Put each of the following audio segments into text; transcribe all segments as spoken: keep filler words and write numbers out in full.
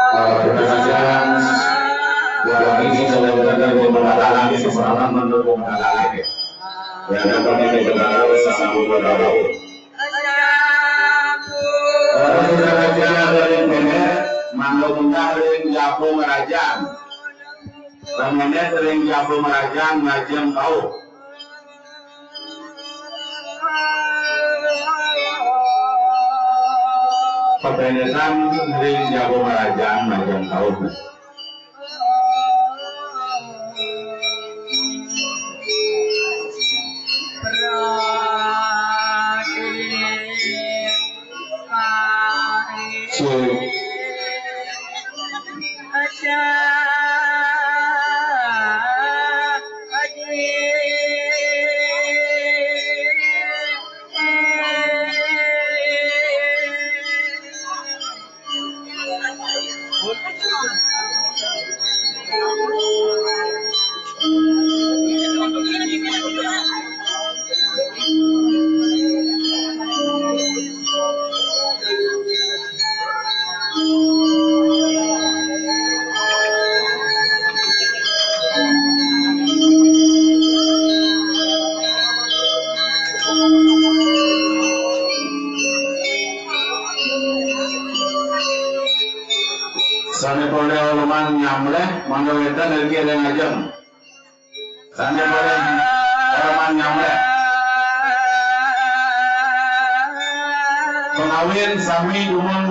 Kalau kita saja, buat ini kalau kita mau mengatakan itu salah menurut pemerintahan. Ya, ada pemimpin negara, sesama negara. Kalau kita baca dari pendek, mangga muntah ring Jabu Merajang. Pamendet ring Jabu Merajang majeng kauh. Pependetan ring Jabu Merajang majeng kauh. Sané polih Oloman nyamleh, mangda wénten iriki ring ajeng. Sané polih Oloman nyamleh. Pangawit sami dumun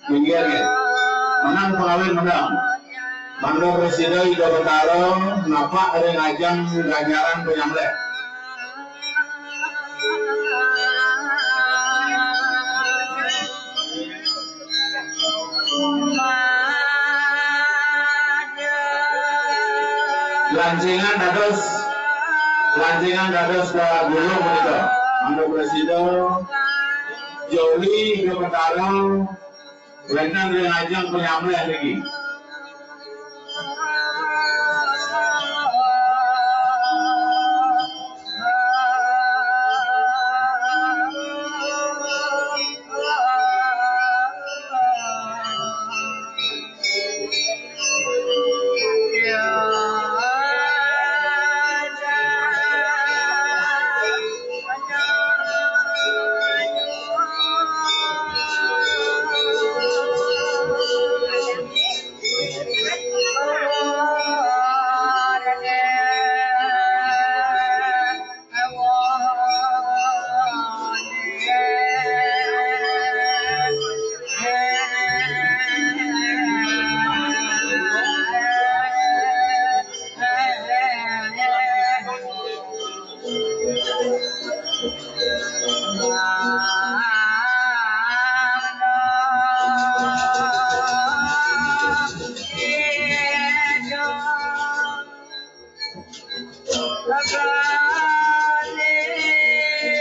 pinggir, nggih. Menang pengawin menang. Mangda prasida Ida Betara napak ring ajeng ganjaran panyamleh. Lancingan dados, lancingan dados ka guru punika. Mangda prasida Joli Ida Betara wénten ring ajeng panyamleh niki.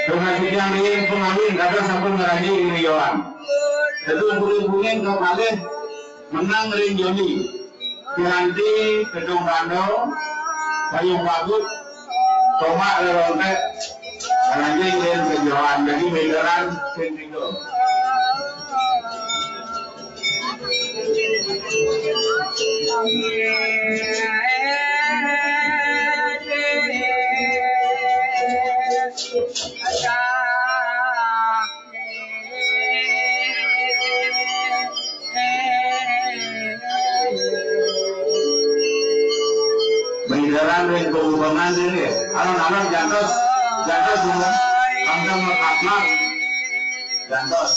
Pangajian ring pengawin, dados sampun ngranjing ring Yohan. Tetu bungin-bungin kekalih menang ring Joni. Piranti, kedung gandong, payung pagut, tombak lerontek, ngranjing ring Yohan. Dadi mideran sing tiga. Mideran ring pamubangan dene. Alon-alon jantos, jantos, jantos.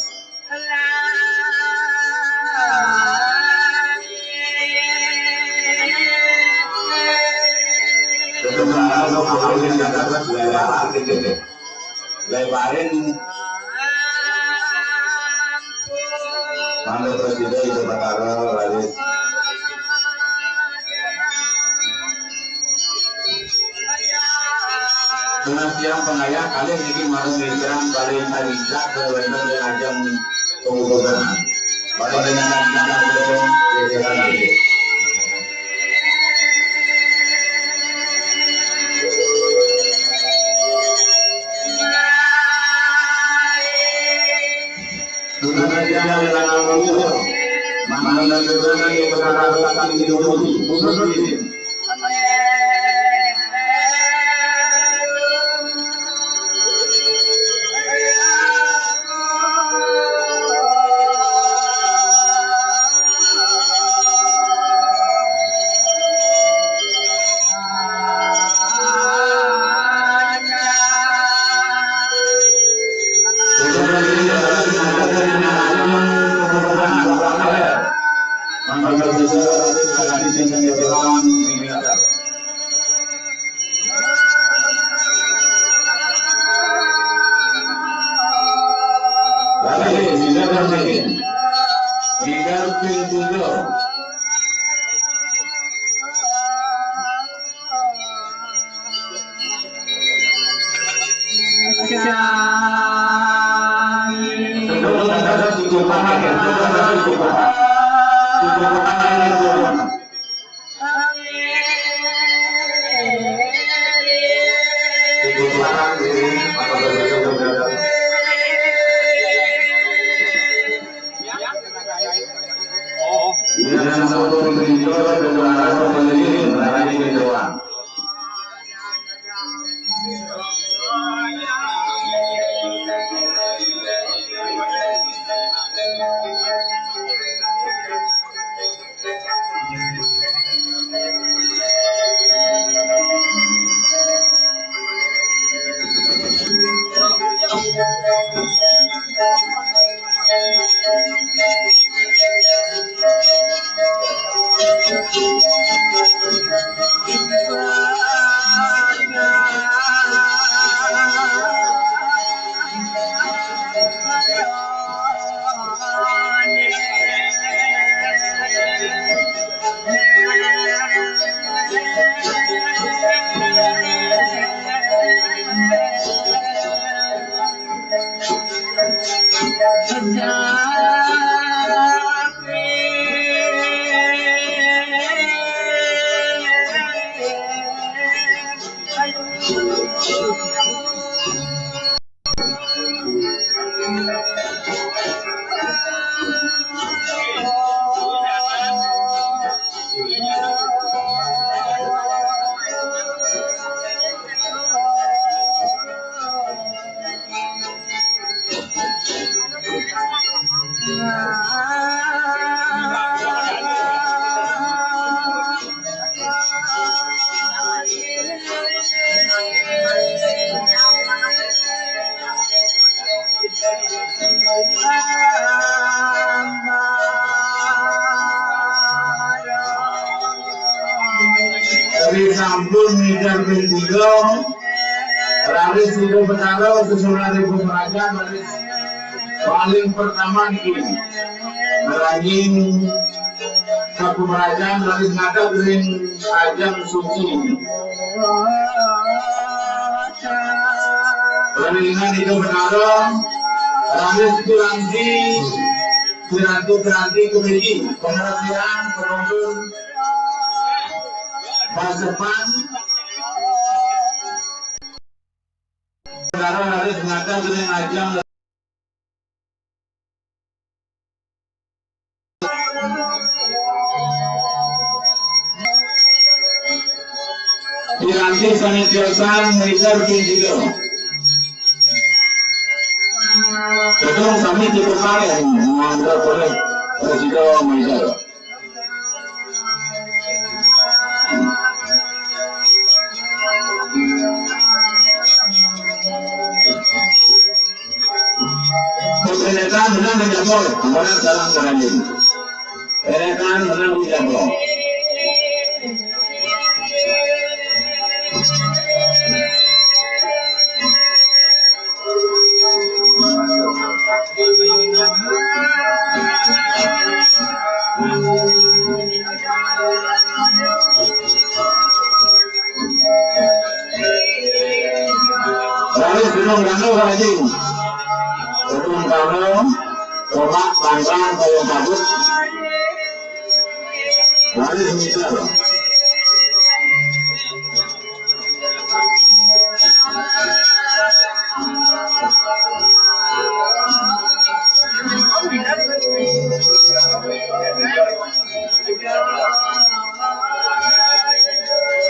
Lebarin. Mangda prasida Ida Betara raris. Tunas tiang pangayah kalih niki mara mideran paling tarincak wénten ring ajeng pangubungan. Pada dengan kita belum geseran lagi. Dari sampun ngider ping tiga, raris Ida Betara, sesuunan Ibu Praja, raris paling pertama niki. Ngeranjing sapu praja, raris ngadeg ring ajeng suci. Paringinan Ida Betara, raris piranti, piranti-piranti kemriki, pangresian, panuntun, pasepan. Betara raris ngadeg ring ajeng piranti sané tiosan, mrika ping tiga. Gedung sami cukup pareng, mangga boleh presida mrika. Perenetan menang menjabol, menang dalam kerajaan. Perenetan menang menjabol. Raris Gunung Ranu, Pak Haji. Gunung Ranu, Tomak, Pangkang, Payung Kabut. Raris Mijar.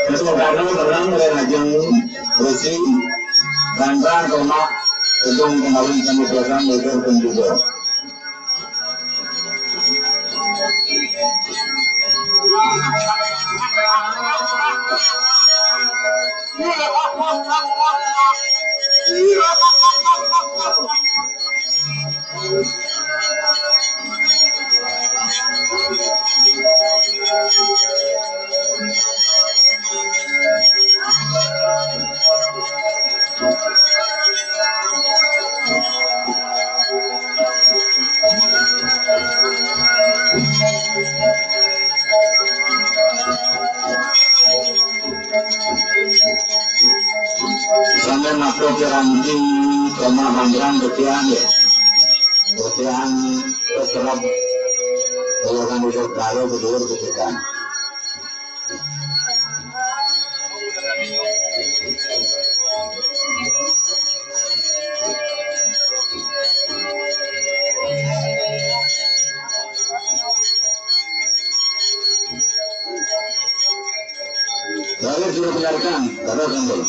Ketua Kano tenang, mulai ngajeng bersih, rantang, tomak, gedung kemarin kami pegang, motor, dan juga. Sampai masuk ke ranting, sama hambrang betian ya. Betian terserap. Kalau kamu saudara berdua betian. Lalu suruh dengarkan, kata Sampul.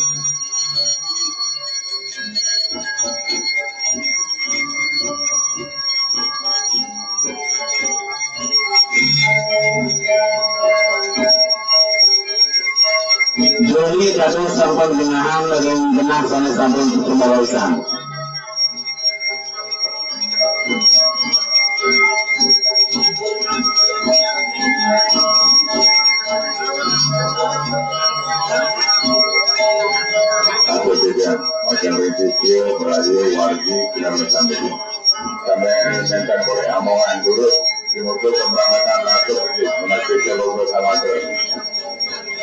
Joni dados sampun genahang ring genah sane sampun kumawisan. Aku tidak macam rezeki, berayu, wargi, tidak macam itu. Sampai minta boleh omongan dulu, di mutu keberangkatan masuk di Masjid Logo Samudra.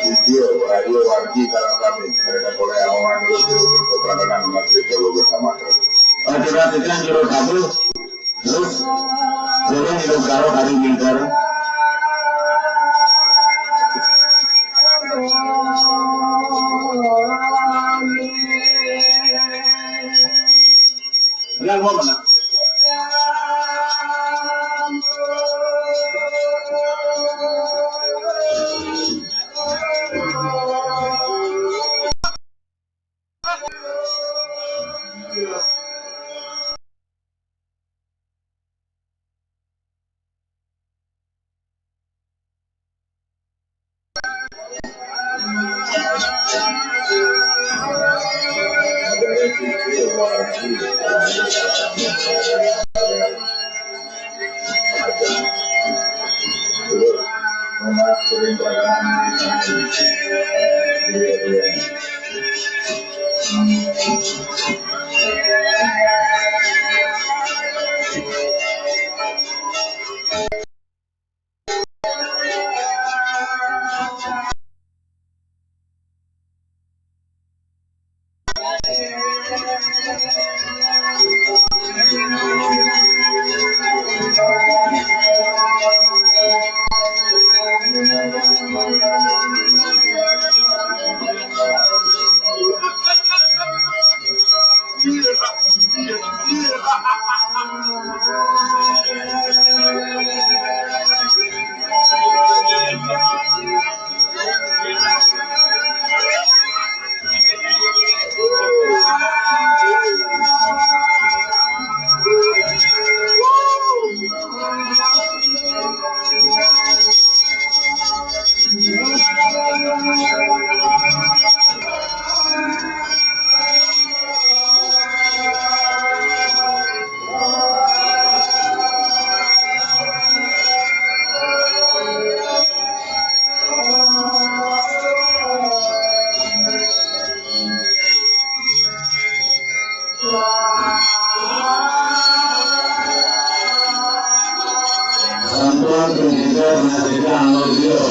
Sisio, berayu, wargi, sareng sami, mereka boleh omongan dulu, di mutu keberangkatan Masjid Logo Samudra. Aja tekan jero kabeh. Terus, jero hidup karo kari pinter. Benar, mau benar. Sampun punika menasika anggota.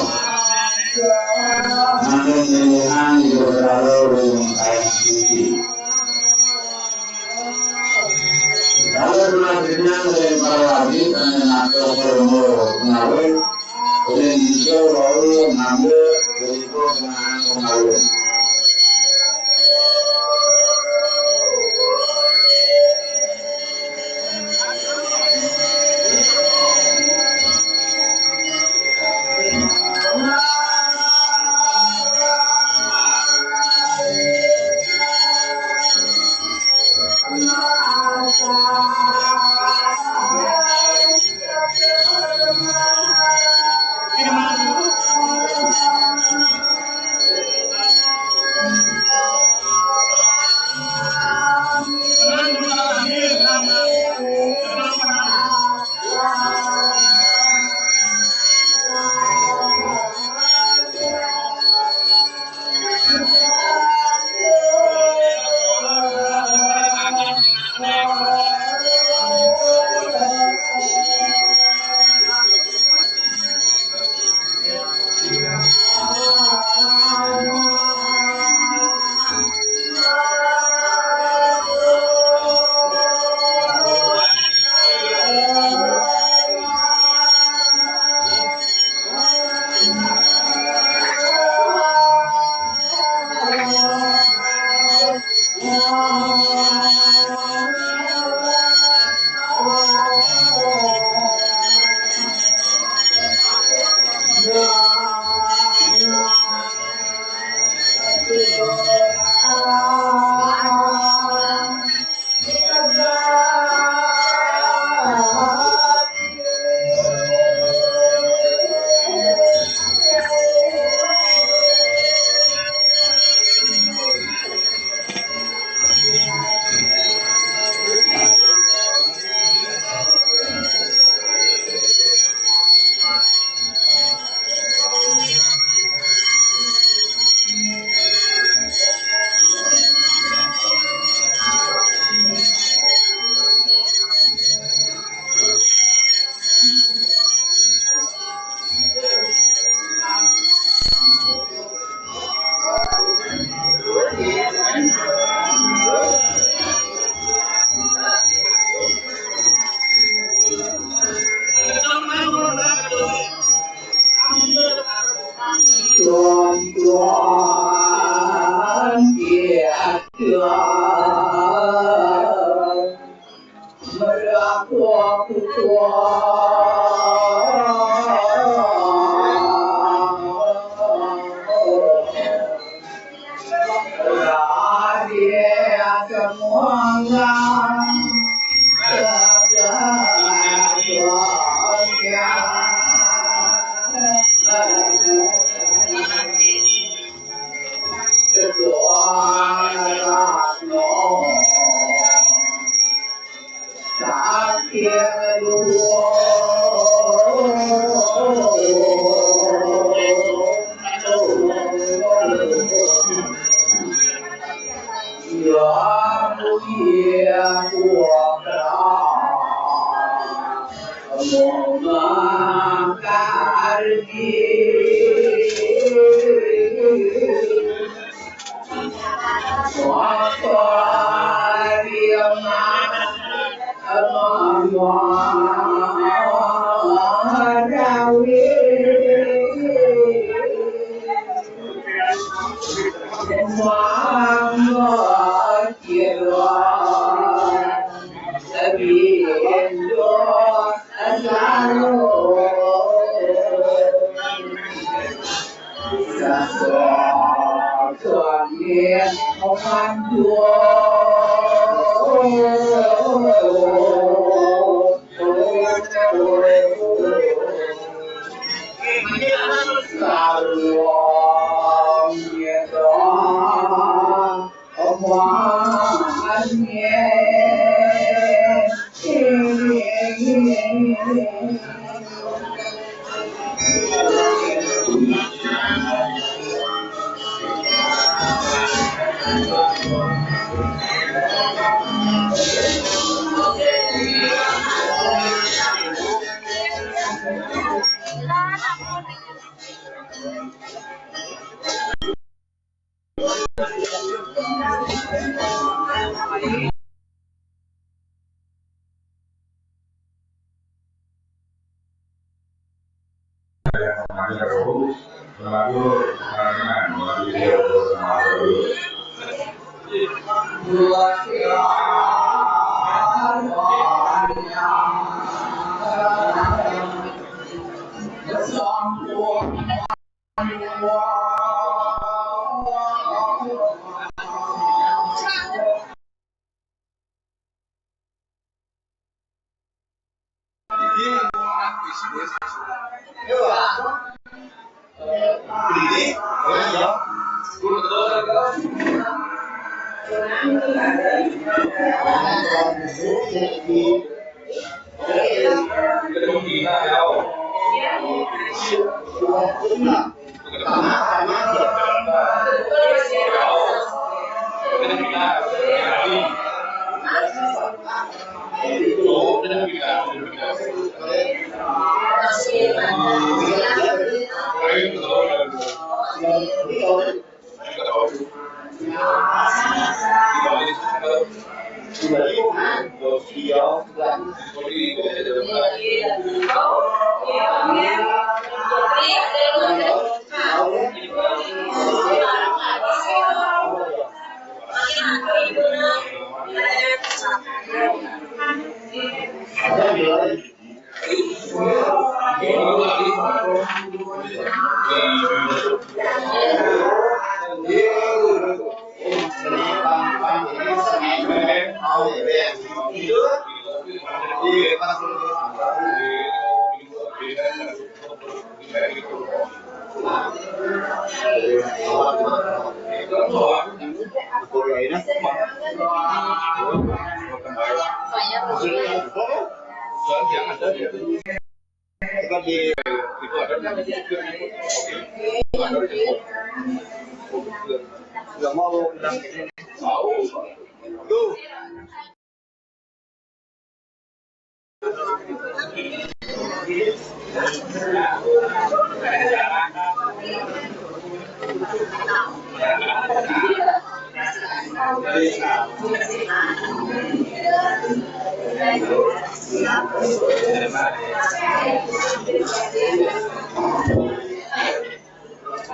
Nanging nilaian ibu terlalu ring kain suci. Kalau menasika ring para wali kang nata permo pengawin, ring bisa wau ngambil berikut dengan pengawin.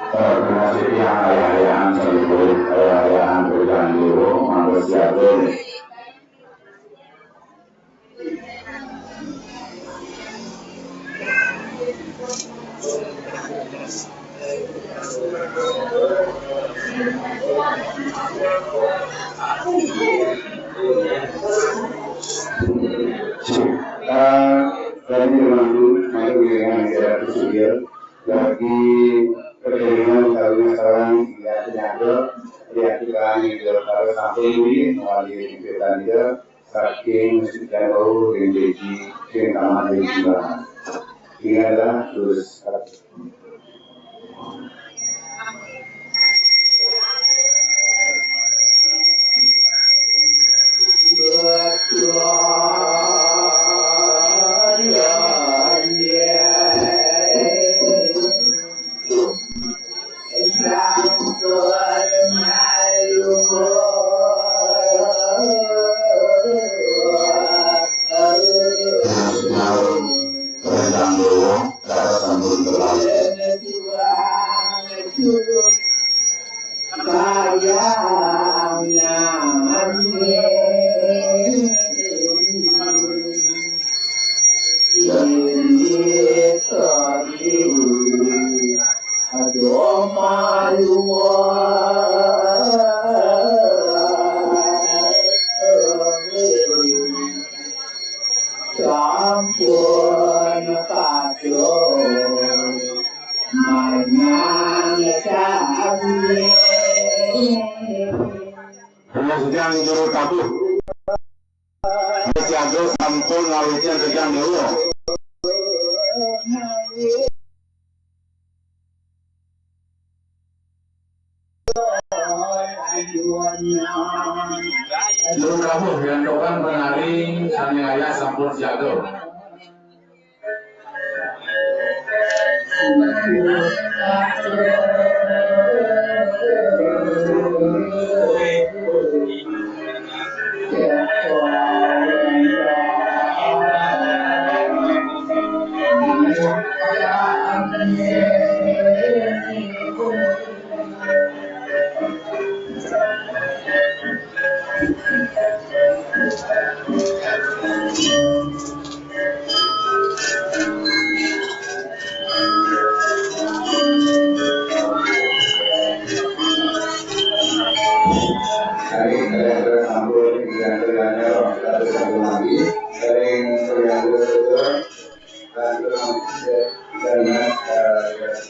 Terima kasih yang ayah-ayahan, saling boleh ayah-ayahan berjanji, oh, manusia tuh. Dari Dewan Guru, mari dengan acara bersyukur bagi perjalanan tahunya seorang tidak ada, tidak ada yang tidak harus sampai di mewali kita saking sekian tahu yang jadi yang tamat dari jiwa. Tinggallah terus. Sampun kados manyang sami. Terus yang juru tabuh. Siaga sampun ngawitin Rejang Dewa. Lurah Prabu, yang tukang penari sami ayah sampun siaga. Saling terus sampun, tidak terlalu, satu-satu lagi, saling terus, dan terus, dan, eh,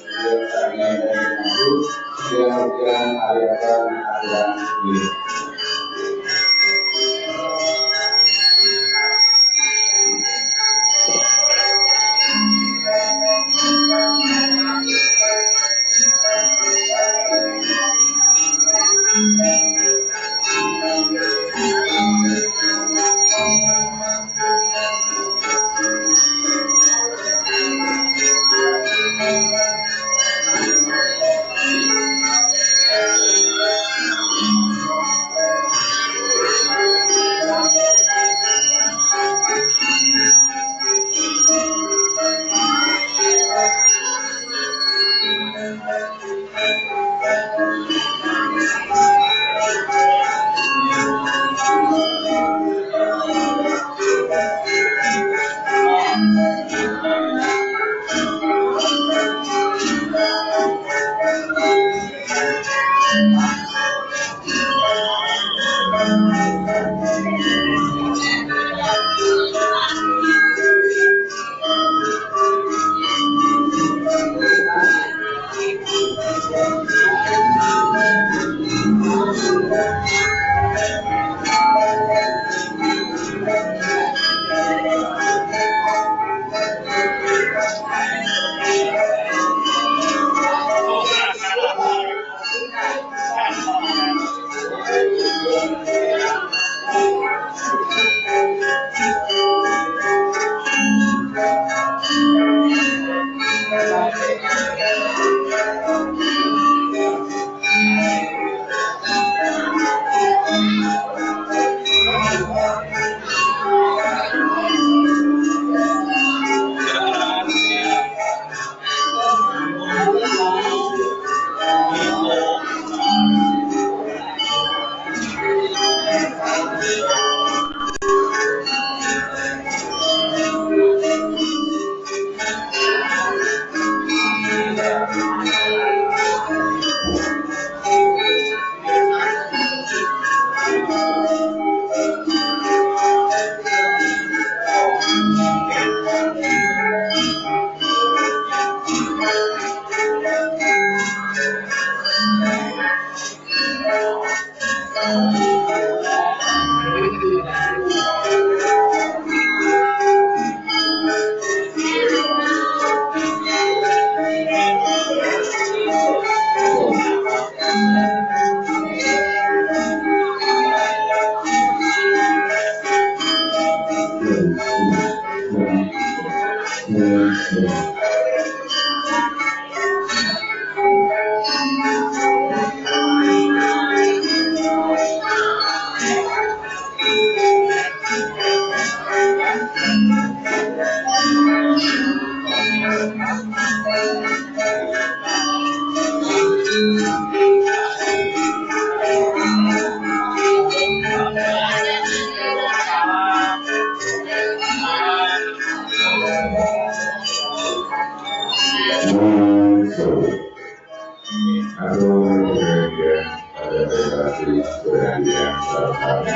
Atur perjanjian pada prestasi perjanjian salah satu.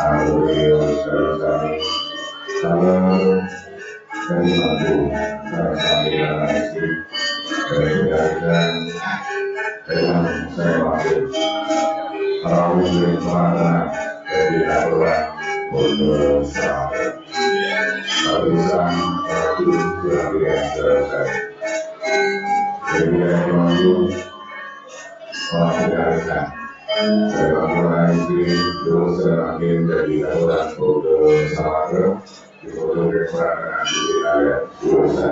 Atur beliau salah satu. Kalau dari mampu salah satu yang masih berjalan dengan saya mampu. Kalau belum pernah dari aturan untuk sampai. Barusan satu kurang tiga selesai. Jadi, saya menunggu, oh, tidak ada. Saya laporan istri, terus saya makin dari laporan foto sama ke, di foto kekurangan di area dosa.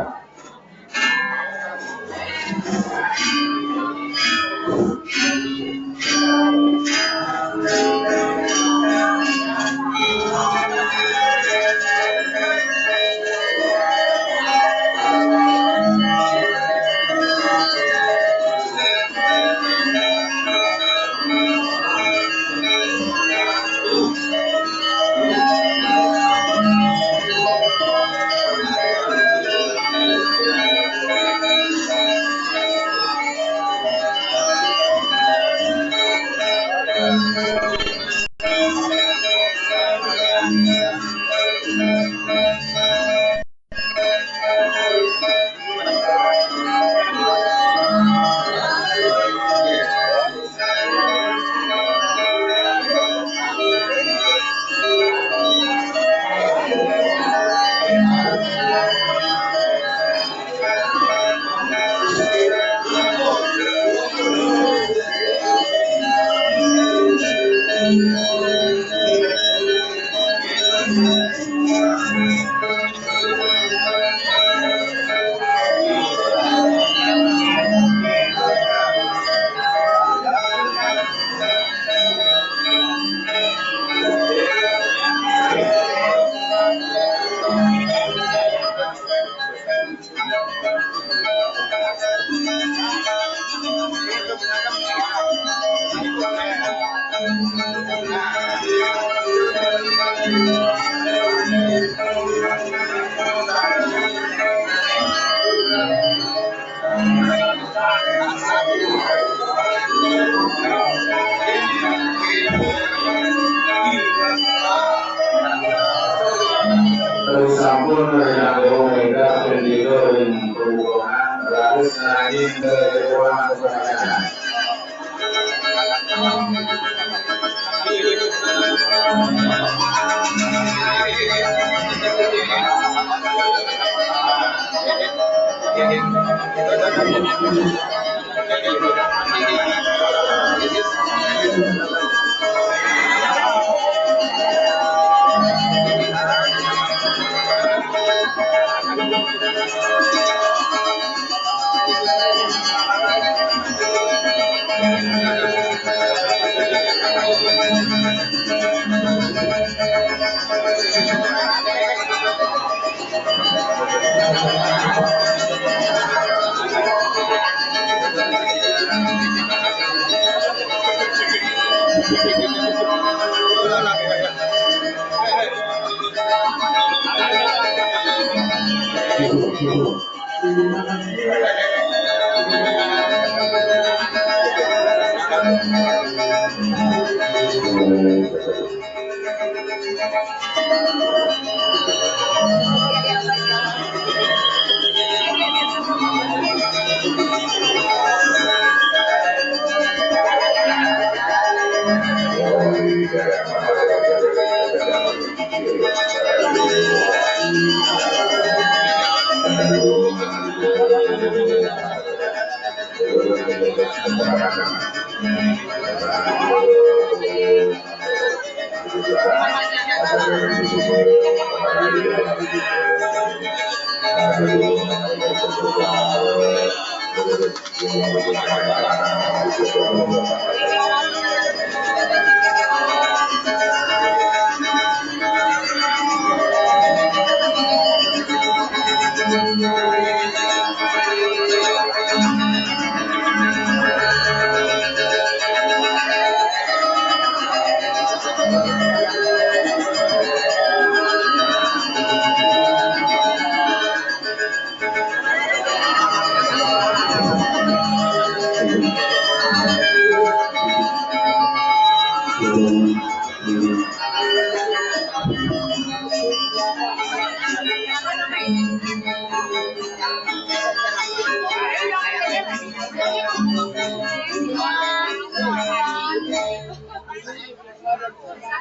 Terus sampun, Rina Dewa Mega, Pendeta, dan Perhubungan, Ratus Naging, Ketua Kepencangan.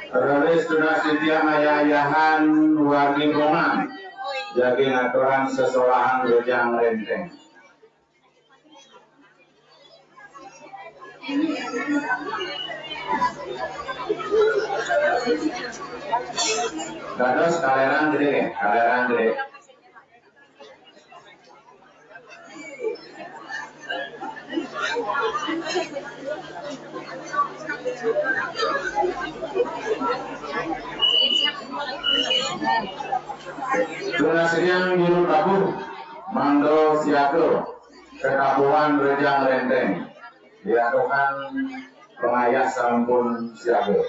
Raris tunas titiang ayah-ayahan wargi Bongan, jagi ngaturang sesolahan Rejang Renteng. Dados kalerang gedé, kalerang gedé. Tunas titiang juru tabuh mangda siaga, ketabuhan Rejang Renteng. Diaturang pangayah sampun siaga.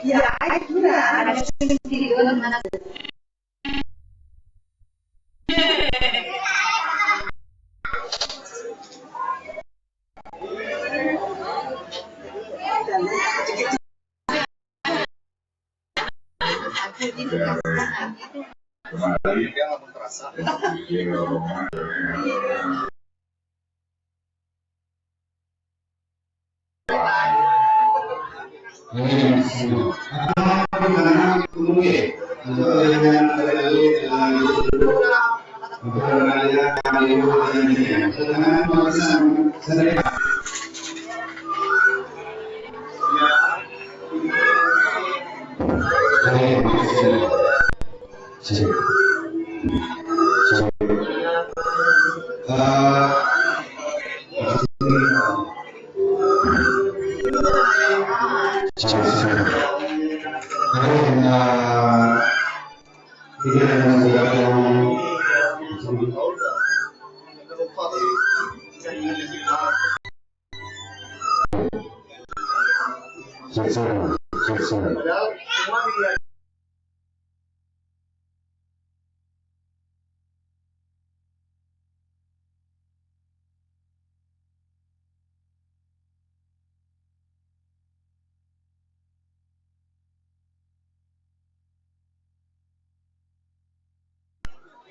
Ya, itu lah. Ada yang di luar mana?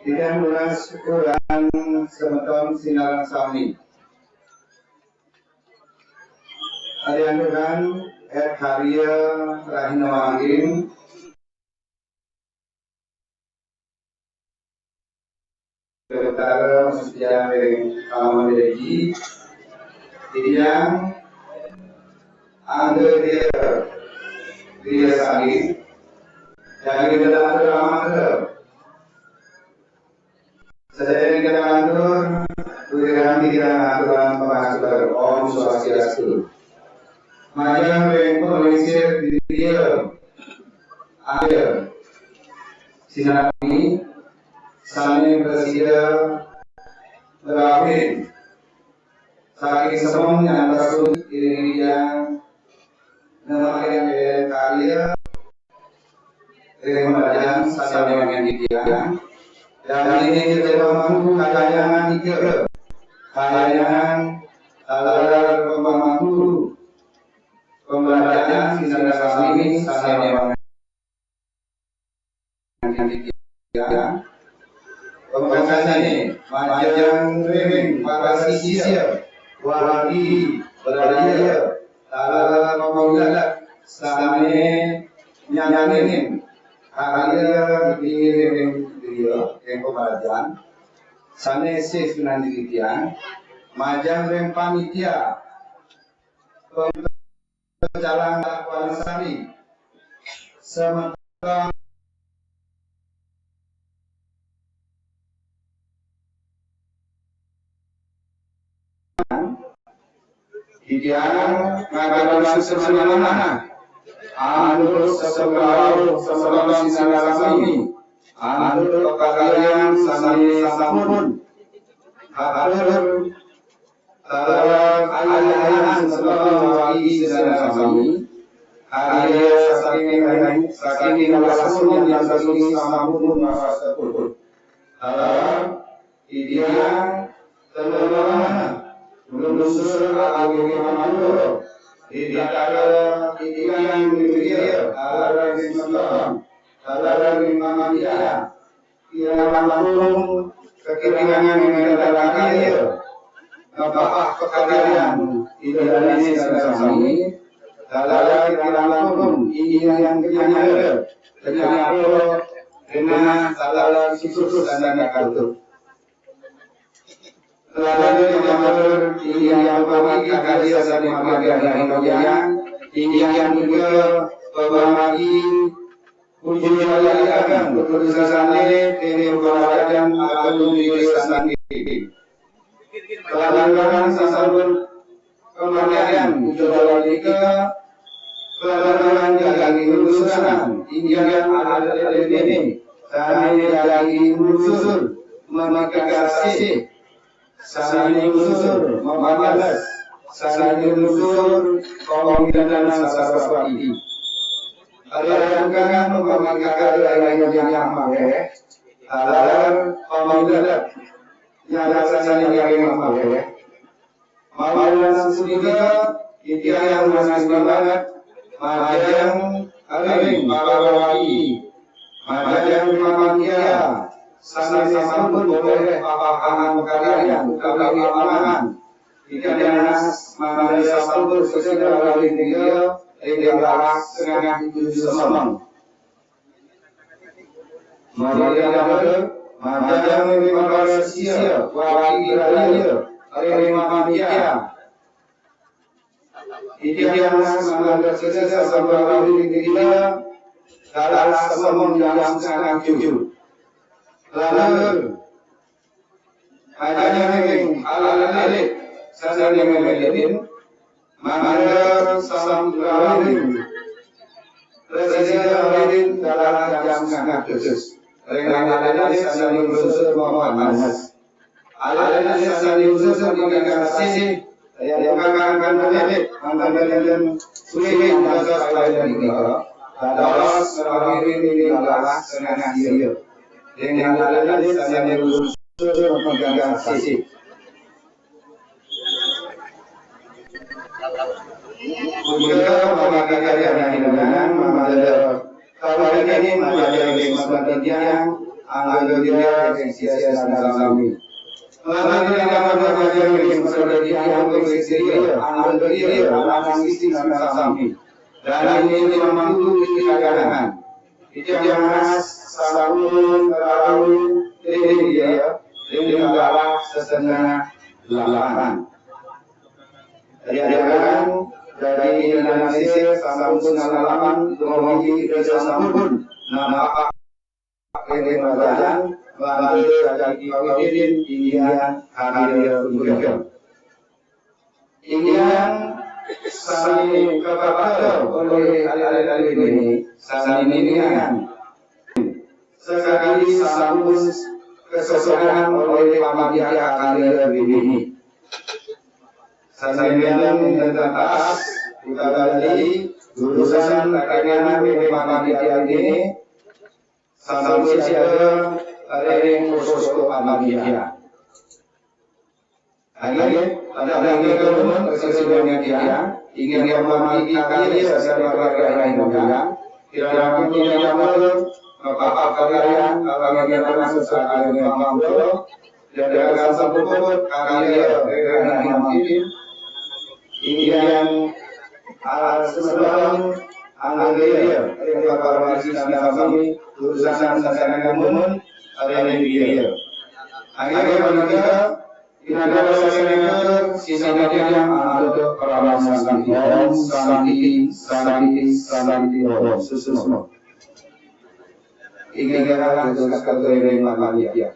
Tiang nunas urang semeton sinareng sami. Adian urang Ed Haria Rahina Mangkin, Utara, Mas Tiang ring Taman Regi, Tiang Angga Dia, Dia Sari, Jani Dedang Ramangga. Sadaya ingkang lantur, wirénan titiang aturang pangatur. Om Swastiastu. Majeng ring panglingsir Dia Angga sinami sané prasida ngrauhin saking semeng nyantos iring titiang nemakin karya ring pamrajan sané mangkin titiang. Dané kita pamangku kahyangan tiga. Kahyangan taler pamangku pamrajan sinareng sami sané mangkin titiang. Pamrajané majeng ring para sisia, wargi, braya, taler pamangku sané nyangganin Karya diri ring griya ring pamrajan, sane sih pinanjing titiang, majeng ring panitia pempecalang Wanasari. Semeton Titiang ngaturang suksma manah antuk sasampun rauh semeton sinareng sami, antuk pakaryan sane sampun katur taler ayahan semeton margi sinareng sami, karya saking, saking Ida Sang Hyang Widhi sampun makaseput. Taler Titiang tenengan nglungsur ageng pamandura, ditata titiang nuju taler ring semeton, taler ring panitia, kirang langkung kakirangan ring taler karya, ngabakta pakaryan Ida Dane sareng sami, taler kirang langkung titiang kanyar, kanyar genah taler situs sane katur. Raja Jamatur, titiang pamargi karya sane mamargi rahina, titiang juga pamargi puja wali ageng, putrusane ring Purawajan Agung Widya Santi. Kalantaran sasampun pamargian puja wali nika, kalantaran jagi nglungsur, titiang alit-alitne sane jagi nglungsur mamekasih, sane nglungsur mapamales, sane nglungsur pamilenan Saraswati. Ring angga pamangkara ring nyama mangke, taler pamilet nyarasane nyareng mangke. Mawinan sapunika, titiang nunas banget majeng ring para wali, majeng ring panitia sane sampun polih papahan pakaryan utawi pamahan. Titiang nunas mangda sampun sesida wali titiang ring galah setengah tujuh semeng. Mangda majeng ring para sisia, wali raya, ring panitia. Titiang nunas mangda sesida sampun wali titiang galah semeng jam setengah tujuh. Taler majeng ring alit-alit sane mamiletin, mangda sampun wali, prasida wali galah jam setengah tujuh. Ring alit-alit sane nglungsur mapamales. Alit-alit sane nglungsur mapamales, titiang kangkang pamit, mangda wenten suwing dados paelan punika. Dados ngrawuhin ring galah setengah sia. Ring alit-alit sane nglungsur mapamales. Punika pamakaryan hinang mangda kawalinganing majeng ring semeton titiang, angga griya ring sisia sareng sami. Lan ring majeng ring semeton titiang ring sisia, angga griya anang sisi sareng sami. Dane mangku ring kagahan. Titiang nunas sampun rauh ring griya, ring galah setengah delapan. Riantukan daging Indonesia sampun salaman, dumugi Ida sampun napak ring pelajaran, bantu daging kawitin inggian hadir punika. Inggian sami kapakta olih alit-alit ini, sami nindian. Sakadi sampun kasosokan olih panitia karya ini. Sami nindian tentang tas, utawi jurusan kakengan ring panitia ini, sampun siaga ring posko panitia. Inggih, tandang nika nunas ring sesida titiang, inggih pamangkin karya sastra karya ring titiang, kirang langkung titiang matur, mapakaryan, panganggen sastra karya panganggen, dados sampun puput karya ring mangkin, inggih, ah, semeton Angger dia, ring pamargi sami, urusan sasarengan dumun, ring dia. Angger menika, pinanggala sasarengan, sinambitan antuk paramasanti. Om Santi, Santi, Santi, Om. Suksma. Inggih dados katur ring panitia.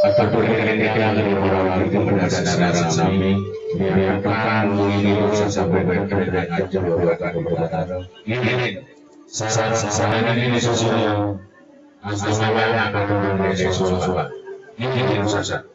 Atur ring titiang ring para wargi kepada sareng sami, biarkan muli sampai berkait dengan Jawa. Ngiring. Sareng sami niki susul. Astungkara atur ring Jawa. Ngiring sasa.